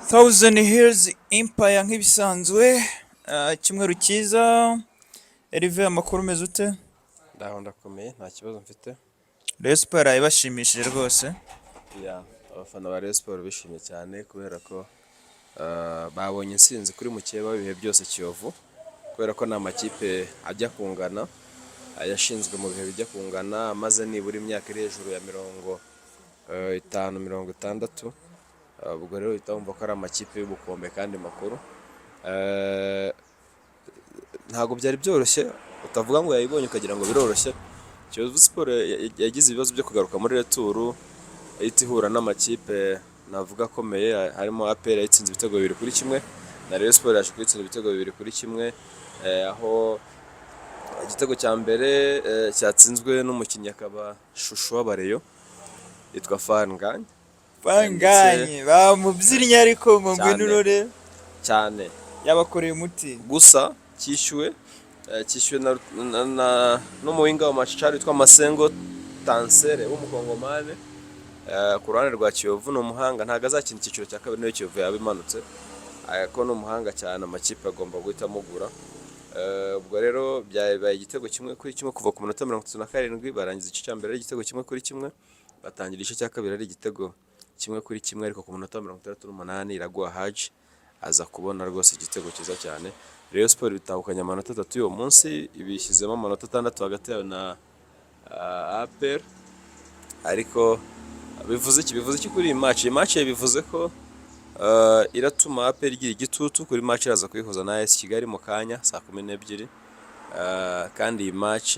Thousand Hills Empire nk'ibisanzwe. Icyumweru cyiza. Erive, amakuru, umeze ute? Ndaho, ndakomeye, nta kibazo mfite. Rayon Sport ibashimishije rwose. Ya, abafana ba Rayon Sport bishimye cyane kubera ko babonye intsinzi kuri mukeba w'ibihe byose Kiyovu, kubera ko ni amakipe ajya kungana, yashinzwe mu bihe bijya kungana, amaze nibura imyaka iri hejuru ya 50, 60. Ubwo rero uhita wumva ko ari amakipe y'ubukombe kandi makuru. Ntabwo byari byoroshye, utavuga ngo yayibonye ukagira ngo biroroshye. Kiyovu Sport yagize ibibazo byo kugaruka muri retour, ihita ihura n'amakipe navuga akomeye, harimo APR yayitsinze ibitego 2-1, na Rayon Sport yaje kuyitsinda ibitego 2-1, aho igitego cya mbere cyatsinzwe n'umukinnyi akaba chouchou w'Abareyo yitwa Fall Ngagne. Banganye bamubyinnye, ariko ngo ngwino Cyane. urore. Cyane. Yabakoreye umuti. Gusa cyishyuwe n'umuwinga wa Machachari witwa Masengo Tansere w'umukongomani. Ku ruhande rwa Kiyovu ni umuhanga, ntabwo azakina icyiciro cya kabiri niyo Kiyovu yaba imanutse, ariko ni umuhanga cyane, amakipe agomba guhita amugura. Ubwo rero byabaye igitego 1-1 kuva ku minota 37, barangiza igice cya mbere ari igitego 1-1, batangira igice cya kabiri ari igitego 1-1, ariko ku minota 68 Iraguha Haji aza kubona rwose igitego cyiza cyane. Rayon Sport bitahukanye amanota 3 y'uwo munsi, ibishyizemo amanota 6 hagati yayo na APR. Ariko bivuze iki? Bivuze iki kuri iyi match? Iyi match bivuze ko iratuma APR igira igitutu kuri match iraza kuyihuza na AS Kigali mu kanya saa 12. Kandi iyi match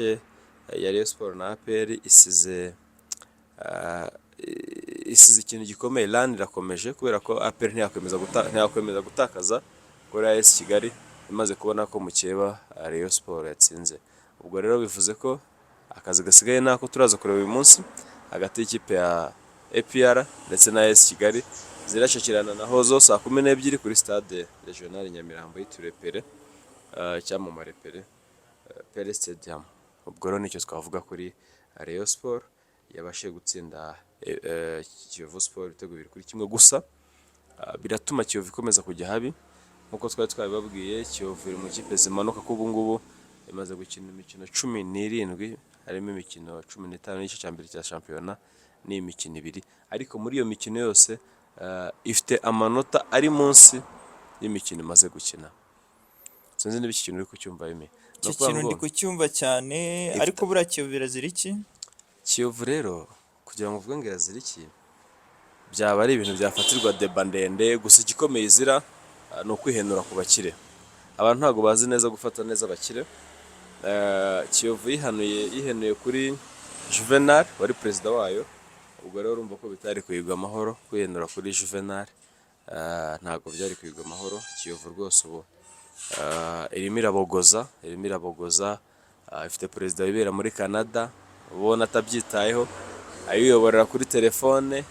ya Rayon Sport na APR isize ikintu gikomeye. Run irakomeje, kubera ko APR ntiyakwemeza gutakaza kuri AS Kigali imaze kubona ko mukeba Rayon Sport yatsinze. Ubwo rero bivuze ko akazi gasigaye nako turaza kureba uyu munsi hagati y'ikipe ya APR ndetse na AS Kigali, zirashakirana naho zo saa 12 kuri Stade Regional Nyamirambo yitiriwe Pele, icyamamare Pele, Pele Stadium. Ubwo rero nicyo twavuga kuri Rayon Sport yabashije gutsinda Kiyovu Sport ibitego 2-1. Gusa biratuma Kiyovu ikomeza kujya habi nk'uko twari twabibabwiye. Kiyovu iri mu kipe zimanuka, ko ubu ngubu imaze gukina imikino 17, harimo imikino 15 y'igice cya mbere cya shampiyona n'imikino ibiri, ariko muri iyo mikino yose ifite amanota ari munsi y'imikino imaze gukina. Sinzi niba iki kintu uri kucyumva bime. Icyo kintu ndi kucyumva cyane, ariko buriya Kiyovu irazira iki? Kiyovu rero, kugira ngo uvuge ngo irazira iki, byaba ari ibintu byafatirwa débat ndende. Gusa igikomeye izira ni ukwihenura ku bakire. Abantu ntabwo bazi neza gufata neza abakire. Kiyovu yihenuye kuri Juvenal wari perezida wayo. Ubwo rero urumva ko bitari kuyigwa amahoro kwihenura kuri Juvenal, ntabwo byari kuyigwa amahoro. Kiyovu rwose ubu irimo irabogoza, irimo irabogoza. Ifite perezida wibera muri Canada, ubona atabyitayeho, ayiyoborera kuri telefone.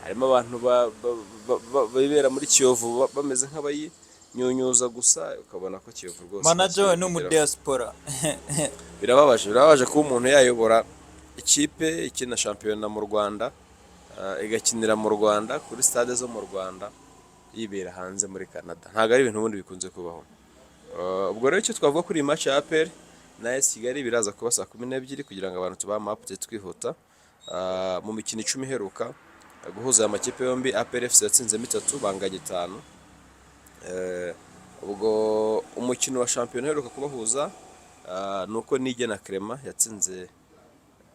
Harimo abantu bibera muri Kiyovu bameze nk'abayinyunyuza gusa, ukabona ko Kiyovu rwose nta Manager we kintu ni igeraho. umudiaspora. Birababaje, birababaje kuba umuntu yayobora ikipe ikina shampiyona mu Rwanda, igakinira mu Rwanda kuri stade zo mu Rwanda, yibera hanze muri Canada. Ntabwo ari ibintu ubundi bikunze kubaho. Ubwo rero icyo twavuga kuri iyi match ya APR na AS Kigali biraza kuba saa 12, kugira ngo abantu tubahe ama update twihuta. Mu mikino 10 iheruka guhuza aya makipe yombi, APR FC yatsinzemo itatu, banganya itanu. Ubwo umukino wa shampiyona uheruka kubahuza ni uko Niyigena Clement yatsinze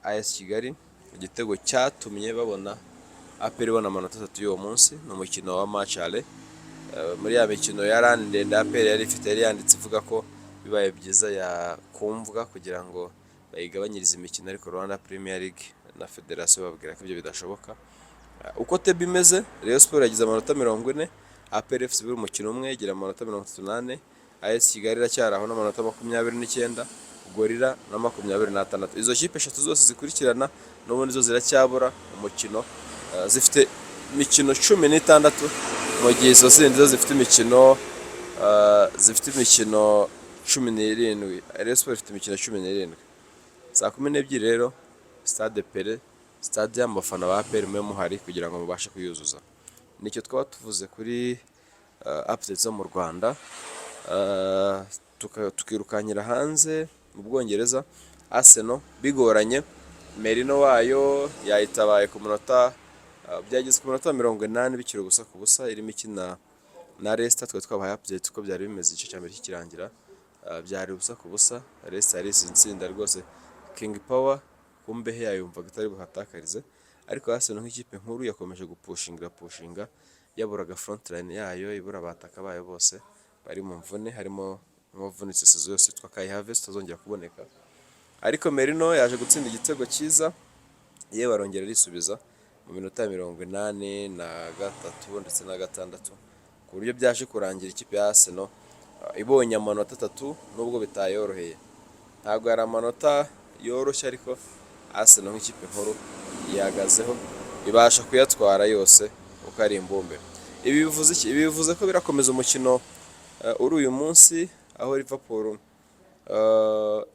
AS Kigali igitego cyatumye babona APR ibona amanota 3 y'uwo munsi. Ni umukino wa match aller. Muri ya mikino ya run ndende APR yari ifite, yari yanditse ivuga ko bibaye byiza yakumvwa kugira ngo bayigabanyirize imikino, ariko Rwanda Premier League na Federasiyo bababwira ko ibyo bidashoboka. Uko table imeze, Rayon Sport yagize amanota 40, APR FC buri umukino umwe igira amanota 34, AS Kigali iracyari aho n'amanota 29, Gorilla na 26. Izo kipe eshatu zose zikurikirana n'ubundi zo ziracyabura umukino, zifite imikino 16, mu gihe izo zindi zo zifite imikino 17. Rayon Sport ifite imikino 17. Saa 12 rero, Stade Pele Stade, abafana ba APR mube muhari kugira ngo mubashe kuyuzuza. Nicyo twaba tuvuze kuri updates zo mu Rwanda. Tukirukankira hanze mu Bwongereza. Arsenal bigoranye, Merino wayo yayitabaye ku munota, byageze ku munota 80 bikiri 0-0, irimo ikina na Leicester. Twari twabahaye update uko byari bimeze igice cya mbere kikirangira. Byari 0-0. Leicester yari isize itsinda rwose King Power ku mbehe yayumvaga itari buhatakarize, ariko Arsenal nk'ikipe nkuru yakomeje gupushinga, irapushinga. Yaburaga front line yayo, ibura abataka bayo bose bari mu mvune, harimo nk'uwavunitse saison yose witwa Kai Havertz utazongera kuboneka. Ariko Merino yaje gutsinda igitego cyiza, yewe arongera arisubiza mu minota 83 ndetse na 6, ku buryo byaje kurangira ikipe ya Arsenal ibonye amanota 3, nubwo bitayoroheye. Ntabwo yari amanota yoroshye, ariko Arsenal nk'ikipe nkuru yihagazeho, ibasha kuyatwara yose uko ari imbumbe. Ibi bivuze iki? Ibi bivuze ko birakomeza umukino uri uyu munsi, aho Liverpool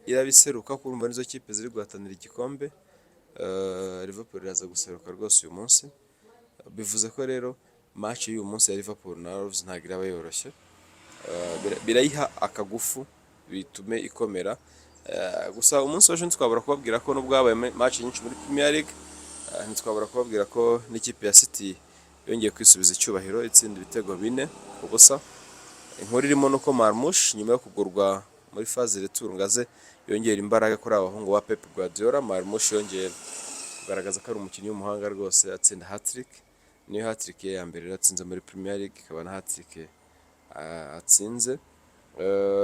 irabiseruka. Kurumva nizo kipe ziri guhatanira igikombe. Liverpool iraza guseruka rwose uyu munsi. Bivuze ko rero match y'uyu munsi ya Liverpool na Wolves ntabwo iraba yoroshye. Birayiha akagufu bitume ikomera. Gusa umunsi w'ejo ntitwabura kubabwira ko nubwo habaye match nyinshi muri Premier League, ntitwabura kubabwira ko n'ikipe ya City yongeye kwisubiza icyubahiro, itsinda ibitego 4-0. Inkuru irimo nuko Marmoush, nyuma yo kugurwa muri phase retour ngo aze yongera imbaraga kuri aba bahungu ba Pep Guardiola, Marmoush yongeye kugaragaza ko ari umukinnyi w'umuhanga rwose, atsinda hat-trick. Niyo hat-trick ye ya mbere yatsinze muri Premier League, ikaba na hat-trick atsinze.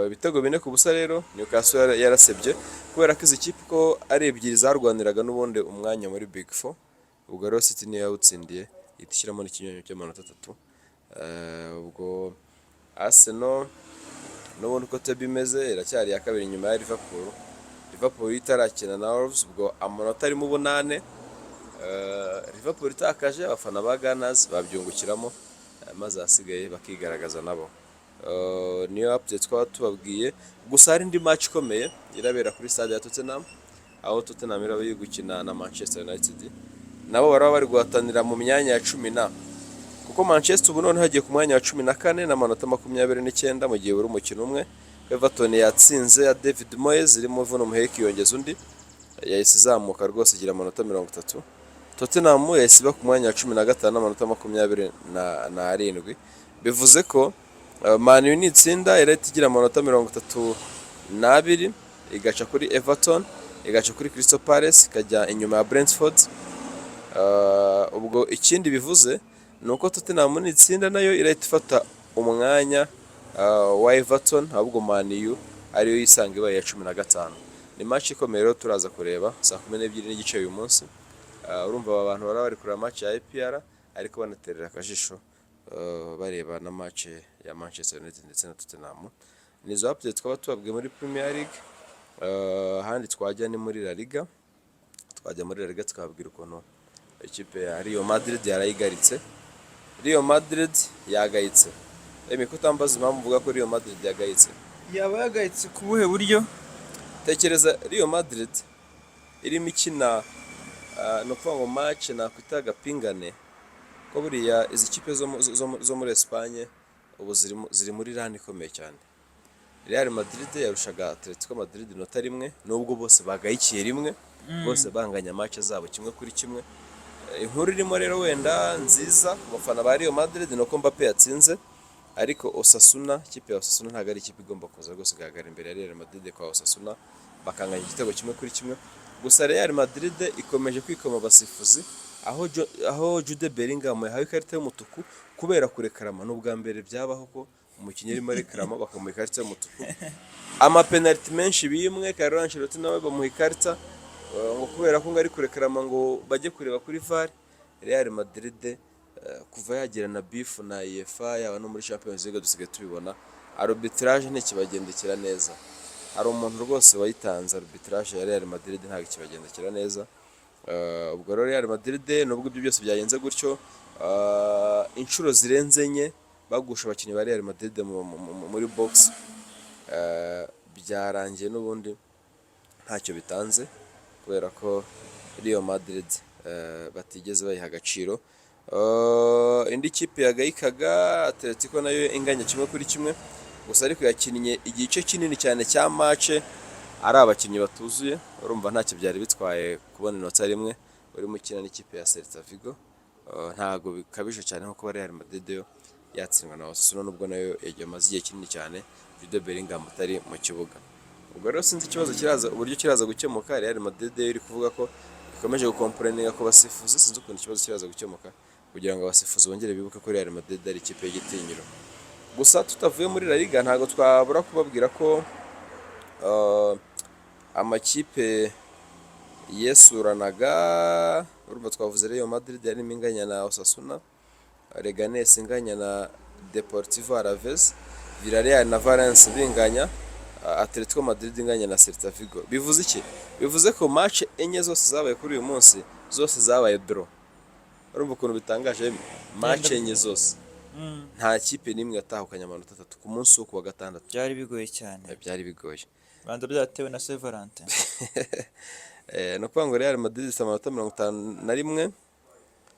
Ibitego 4-0 rero Newcastle yarasebye, kubera ko izi kipe uko ari ebyiri zarwaniraga n'ubundi umwanya muri Big Four. Ubwo rero City niyo yawutsindiye, ihita ishyiramo n'ikinyuranyo cy'amanota 3. Ubwo Arsenal n'ubundi uko table imeze, iracyari iya kabiri inyuma ya Liverpool. Liverpool itarakina na Wolves, ubwo amanota arimo ubunane. Liverpool itakaje, abafana ba Gunners babyungukiramo, maze ahasigaye bakigaragaza nabo. Niyo update twaba tubabwiye. Gusa hari indi match ikomeye irabera kuri stade ya Tottenham, aho Tottenham iraba iri gukina na Manchester United. Nabo baraba bari guhatanira mu myanya ya cumi na, kuko Manchester ubu noneho hagiye ku mwanya wa 14 n'amanota 29, mu gihe buri umukino umwe. Everton yatsinze ya David Moyes irimo ivuna umuheki, yongeza undi, yahise izamuka rwose igira amanota 30. Tottenham yahise iba ku mwanya wa 15 n'amanota 27. Bivuze ko Man U nitsinda irahita igira amanota 32, igaca kuri Everton, igaca kuri Crystal Palace, ikajya inyuma ya Brentford. Ubwo ikindi bivuze ni uko Tottenham nitsinda nayo irahita ifata umwanya wa Everton, ahubwo Man U ariyo yisanga ibaye iya 15. Ni match ikomeye rero, turaza kureba saa 12:30 uyu munsi. Urumva aba bantu baraba bari kureba match ya APR, ariko banaterera akajisho, bareba na match ya Manchester United ndetse na Tottenham. Ni izo update twaba tubabwiye muri Premier League. Ahandi twajya ni muri La Liga. Twajya muri La Liga tukababwira ukuntu ikipe ya Real Madrid yarayigaritse. Real Madrid yagayitse. Emi, kutambaza impamvu uvuga ko Real Madrid yagayitse? Yaba yagayitse ku buhe buryo? Tekereza Real Madrid irimo ikina, ni ukuvuga ngo match nakwita agapingane, ko buriya izi kipe zo muri Espagne ubu ziri muri run ikomeye cyane. Real Madrid yarushaga Atletico Madrid inota rimwe, nubwo bose bagayikiye rimwe, bose banganya match zabo 1-1. Inkuru irimo rero wenda nziza ku bafana ba Real Madrid ni uko Mbappe yatsinze, ariko Osasuna, ikipe ya Osasuna ntabwo ari ikipe igomba kuza rwose igahagarara imbere ya Real Madrid kwa Osasuna, bakanganya igitego 1-1. Gusa Real Madrid ikomeje kwikoma abasifuzi, aho Jude Bellingham yahawe ikarita y'umutuku kubera kurekarama. Ni ubwa mbere byabaho ko umukinnyi arimo arekarama bakamuha ikarita y'umutuku. Amapenaliti menshi bimwe, Carlo Ancelotti nawe bamuha ikarita, ngo kubera ko ngo ari kurekarama, ngo bajye kureba kuri VAR. Real Madrid, kuva yagirana beef na UEFA, yaba no muri Champions League dusigaye tubibona, arbitrage ntikibagendekera neza. Hari umuntu rwose wayitanze, arbitrage ya Real Madrid ntabwo ikibagendekera neza. Ubwo rero Real Madrid, nubwo ibyo byose byagenze gutyo, inshuro zirenze enye bagusha abakinnyi ba Real Madrid muri box, byarangiye n'ubundi ntacyo bitanze, kubera ko Real Madrid batigeze bayiha agaciro. Indi kipe yagayikaga, Atletico, nayo inganya 1-1 gusa, ariko yakinnye igice kinini cyane cya match ari abakinnyi batuzuye. Urumva ntacyo byari bitwaye kubona inota rimwe urimo ukina n'ikipe ya Celta Vigo. Ntabwo bikabije cyane nko kuba Real Madrid yo yatsindwa na Osasuna, nubwo nayo yamaze igihe kinini cyane Jude Bellingham atari mu kibuga. Ubwo rero sinzi ikibazo kiraza, uburyo kiraza gukemuka. Real Madrid yo iri kuvuga ko ikomeje gucomplaininga ku basifuzi. Sinzi ukuntu ikibazo kiraza gukemuka kugira ngo abasifuzi bongere bibuke ko Real Madrid ari ikipe y'igitinyiro. Gusa tutavuye muri La Liga, ntabwo twabura kubabwira ko amakipe yesuranaga, urumva twavuze Real Madrid yarimo inganya na Osasuna, Leganes inganya na Deportivo Alaves, Villarreal na Valence binganya, Atletico Madrid inganya na Celta Vigo. Bivuze iki? Bivuze ko match enye zose zabaye kuri uyu munsi zose zabaye draw. Urumva ukuntu bitangaje? Match enye zose nta kipe n'imwe yatahukanye amanota 3 ku munsi wo kuwa gatandatu. Byari bigoye cyane. Byari bigoye. Banza byatewe na Saint Valentin. Ni ukuvuga ngo Real Madrid ifite amanota 51,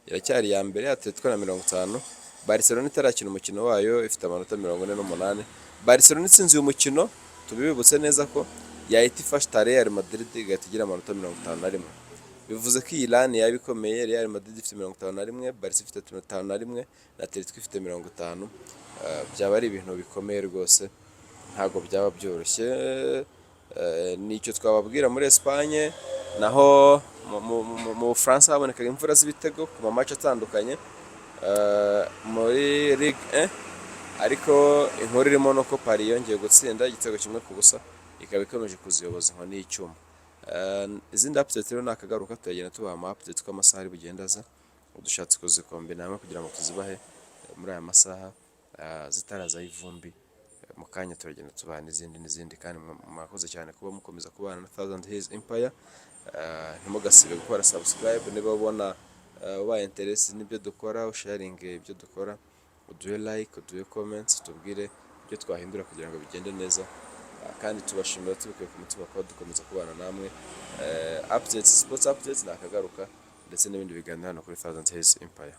iracyari iya mbere, Atletico na 50. Barcelona itarakina umukino wayo ifite amanota 48. Barcelona itsinze uyu mukino, tubibutse neza ko yahita ifasha Real Madrid igahita igira amanota 51. Bivuze ko iyi run yaba ikomeye: Real Madrid ifite 51, Barca ifite 51 na Atletico ifite 50. Byaba ari ibintu bikomeye rwose, ntabwo byaba byoroshye. Nicyo twababwira muri Espagne. Naho mu Bufaransa habonekaga imvura z'ibitego ku ma match atandukanye muri Ligue 1, ariko inkuru irimo nuko Paris yongeye gutsinda igitego 1-0, ikaba ikomeje kuziyoboza inkoni y'icyuma. Izindi update rero nakagaruka, turagenda tubaha ama update uko amasaha ari bugende aza. Dushatse kuzikombina hamwe kugira ngo tuzibahe muri aya masaha zitarazaho ivumbi. Mu kanya turagenda tubaha n'izindi n'izindi. Kandi mwakoze cyane kuba mukomeza kubana na Thousand Hills Empire. Ntimugasibe gukora subscribe niba ubona ubaye interested n'ibyo dukora, usharinge ibyo dukora, uduhe like, uduhe comments, tubwire ibyo twahindura kugira ngo bigende neza. Kandi tubashimira tubikuye ku mutima kuba dukomeza kubana namwe. Updates, sports updates nakagaruka, ndetse n'ibindi biganiro hano kuri Thousand Hills Empire.